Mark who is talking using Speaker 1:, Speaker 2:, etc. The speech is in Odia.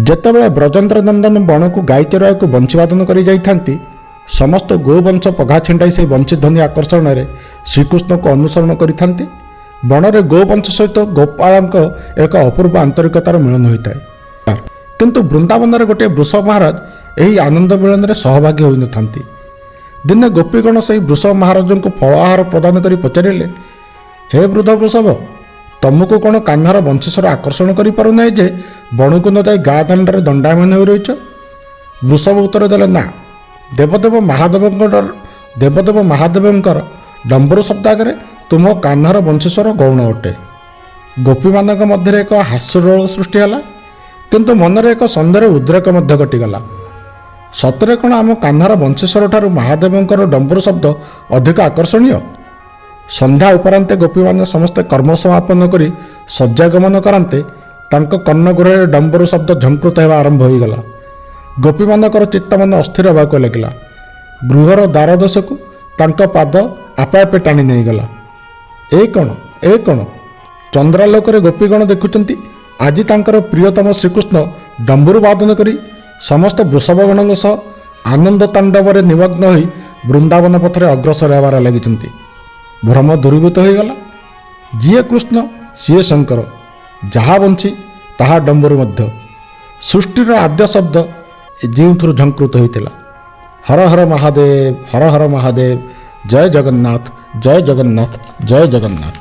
Speaker 1: ଯେତେବେଳେ ବ୍ରଜେନ୍ଦ୍ର ନନ୍ଦନ ବଣକୁ ଗାଈ ଚରାଇବାକୁ ବଂଶୀବାଦନ କରି ଯାଇଥାନ୍ତି, ସମସ୍ତ ଗୋବଂଶ ପଘା ଛିଣ୍ଡାଇ ସେହି ବଂଶୀଧ୍ୱନି ଆକର୍ଷଣରେ ଶ୍ରୀକୃଷ୍ଣଙ୍କୁ ଅନୁସରଣ କରିଥାନ୍ତି। ବଣରେ ଗୋବଂଶ ସହିତ ଗୋପାଳଙ୍କ ଏକ ଅପୂର୍ବ ଆନ୍ତରିକତାର ମିଳନ ହୋଇଥାଏ। କିନ୍ତୁ ବୃନ୍ଦାବନରେ ଗୋଟିଏ ବୃଷଭ ମହାରାଜ ଏହି ଆନନ୍ଦ ମିଳନରେ ସହଭାଗୀ ହୋଇନଥାନ୍ତି। ଦିନେ ଗୋପୀଗଣ ସେହି ବୃଷଭ ମହାରାଜଙ୍କୁ ଫଳ ଆହାର ପ୍ରଦାନ କରି ପଚାରିଲେ, "ହେ ବୃଦ୍ଧ ବୃଷଭ, ତମକୁ କ'ଣ କାହ୍ନାର ବଂଶୀସ୍ୱର ଆକର୍ଷଣ କରିପାରୁନାହିଁ ଯେ ବଣକୁ ନ ଯାଇ ଗାଁ ଦାଣ୍ଡରେ ଦଣ୍ଡାୟମାନ ହୋଇ ରହିଛ?" ବୃଷଭ ଉତ୍ତର ଦେଲେ, "ନା, ଦେବଦେବ ମହାଦେବଙ୍କର ଡମ୍ବରୁ ଶବ୍ଦ ଆଗରେ ତୁମ କାହ୍ନାର ବଂଶୀସ୍ୱର ଗୌଣ ଅଟେ।" ଗୋପୀମାନଙ୍କ ମଧ୍ୟରେ ଏକ ହାସ୍ୟରୋଳ ସୃଷ୍ଟି ହେଲା, କିନ୍ତୁ ମନରେ ଏକ ସନ୍ଦେହର ଉଦ୍ରେକ ମଧ୍ୟ ଘଟିଗଲା। ସତରେ କ'ଣ ଆମ କାହ୍ନାର ବଂଶୀସ୍ୱର ଠାରୁ ମହାଦେବଙ୍କର ଡମ୍ବରୁ ଶବ୍ଦ ଅଧିକ ଆକର୍ଷଣୀୟ? ସନ୍ଧ୍ୟା ଉପରାନ୍ତେ ଗୋପୀମାନେ ସମସ୍ତେ କର୍ମ ସମାପନ କରି ଶଯ୍ୟାଗମନ କରନ୍ତେ, ତାଙ୍କ କର୍ଣ୍ଣଗୃହରେ ଡମ୍ବରୁ ଶବ୍ଦ ଝଙ୍କୃତ ହେବା ଆରମ୍ଭ ହୋଇଗଲା। ଗୋପୀମାନଙ୍କର ଚିତ୍ତମନ ଅସ୍ଥିର ହେବାକୁ ଲାଗିଲା। ଗୃହର ଦ୍ୱାରଦେଶକୁ ତାଙ୍କ ପାଦ ଆପେ ଆପେ ଟାଣି ନେଇଗଲା। ଏ କ'ଣ, ଏ କ'ଣ? ଚନ୍ଦ୍ରାଲୋକରେ ଗୋପୀଗଣ ଦେଖୁଛନ୍ତି, ଆଜି ତାଙ୍କର ପ୍ରିୟତମ ଶ୍ରୀକୃଷ୍ଣ ଡମ୍ବୁରୁ ବାଦନ କରି ସମସ୍ତ ବୃଷଭଗଣଙ୍କ ସହ ଆନନ୍ଦ ତାଣ୍ଡବରେ ନିମଗ୍ନ ହୋଇ ବୃନ୍ଦାବନ ପଥରେ ଅଗ୍ରସର ହେବାରେ ଲାଗିଛନ୍ତି। ଭ୍ରମ ଦୂରୀଭୂତ ହୋଇଗଲା। ଯିଏ କୃଷ୍ଣ, ସିଏ ଶଙ୍କର। ଯାହା ବଂଶୀ, ତାହା ଡମ୍ବରୁ ମଧ୍ୟ। ସୃଷ୍ଟିର ଆଦ୍ୟ ଶବ୍ଦ ଯେଉଁଥିରୁ ଝଙ୍କୃତ ହୋଇଥିଲା। ହର ହର ମହାଦେବ, ହର ହର ମହାଦେବ। ଜୟ ଜଗନ୍ନାଥ, ଜୟ ଜଗନ୍ନାଥ, ଜୟ ଜଗନ୍ନାଥ।